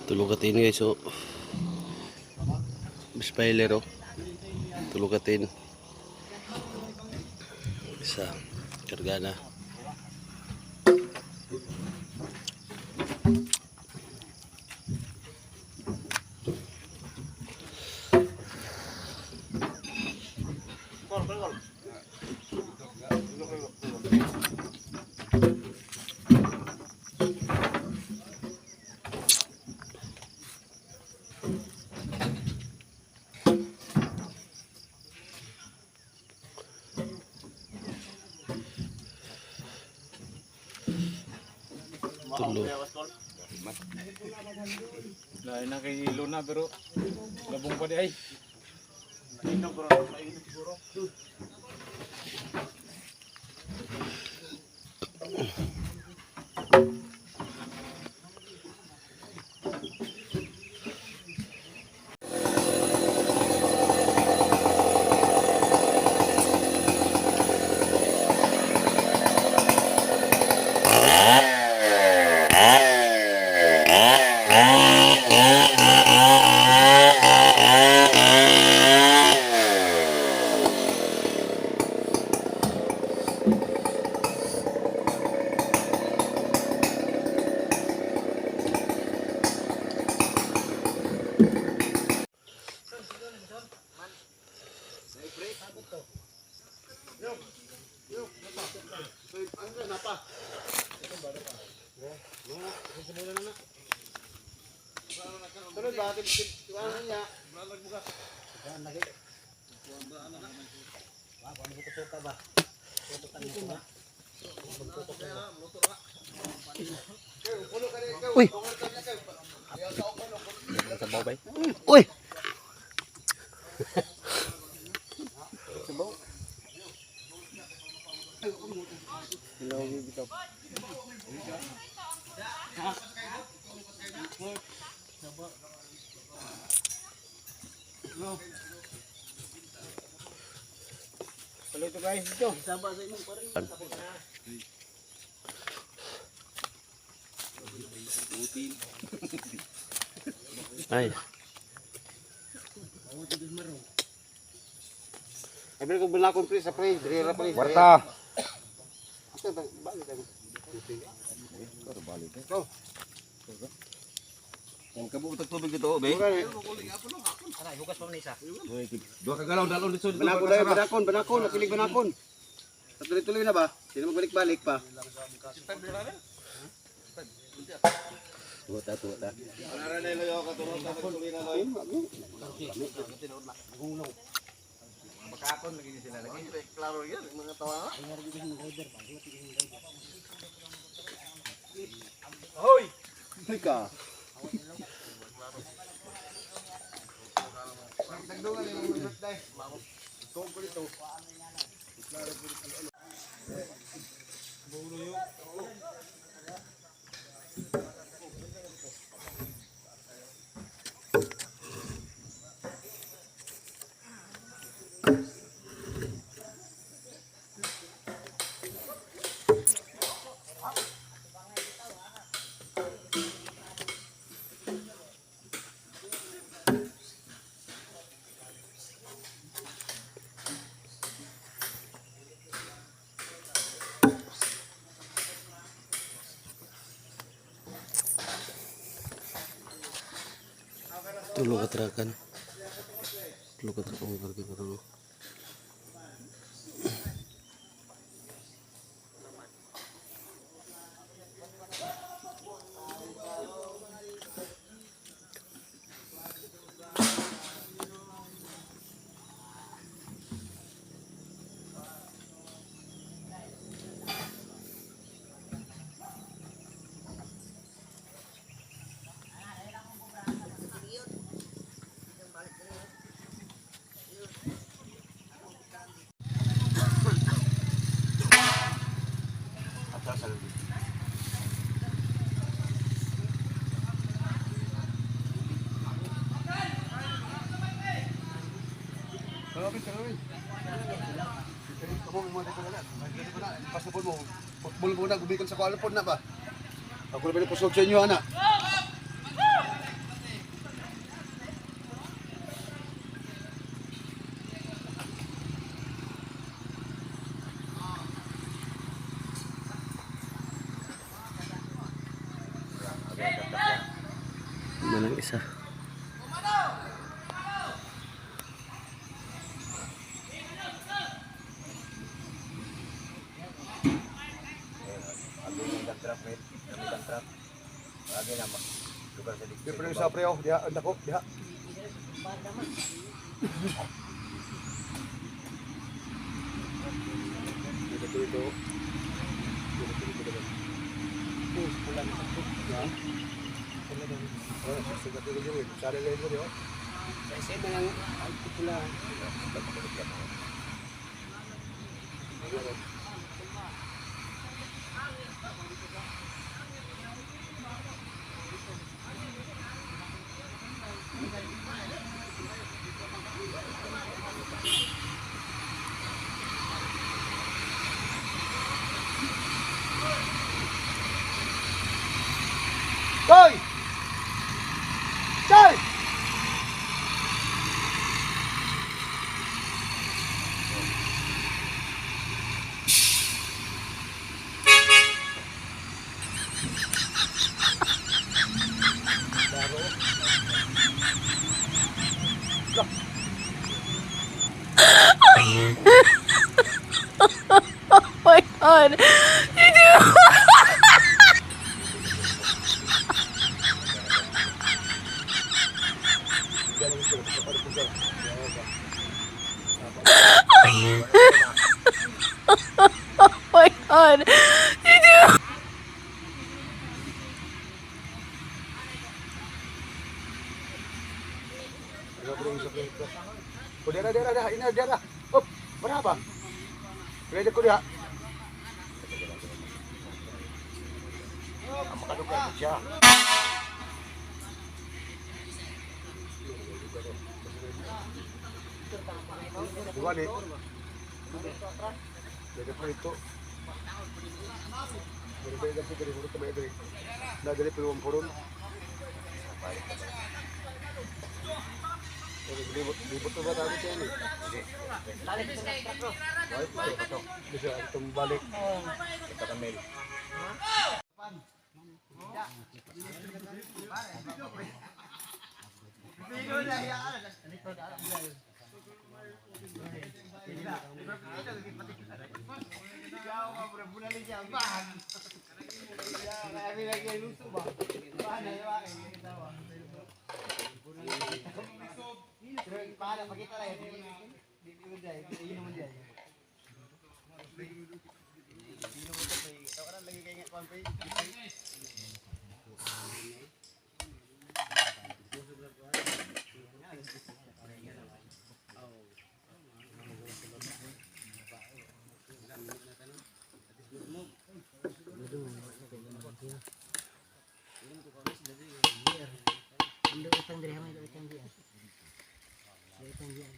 Tulo ka tin, guys, oh. Spoiler, oh. Tulo ka tin. Isa. Karga na. Tulo. Lain na kay Luna pero labong pa di ay. Uy! Uy! Tuloy to guys dito. Ay. Ay, ko binakon pre sa pre, dire ra pre. Warta. Ang kabuot tubig dito, be. Dua ka galaw dalon dito. Banakon dai, banakon, banakon, nakilig banakon. Tuloy-tuloy na ba? Di na magbalik-balik pa. Tuwa ta, tuwa ta. Hoy. Teka. Tulo ka trakan. Tulo ka trakan. Karga ka tulo. Pasabol mo, football mo na, gumikan sa kuwan po na ba? Ako na ba sa inyo, ana? naman ang isa. Di pero sa preo, diha ang dako, diha. Dito dito. Dito dito dito. Pula na sakto. Ya. Oh, sugat dito dito. Sari lang dito. Sa isa na lang ang pula. Hoy! Hoy! Oh my God. Oh my God. Oh, dira dira dira, ina dira. Op, berapa? Pwede ko diha. Ang makadugay siya. Diwali. Pwede pa ito. Pwede pa ito, pwede pa ito, pwede Nadali pa yung puron. Libot na ba tayo siya eh? Balik ito. Bisa itong balik. Kita kamil. Ang utang diri, may utang diya. Utang diya.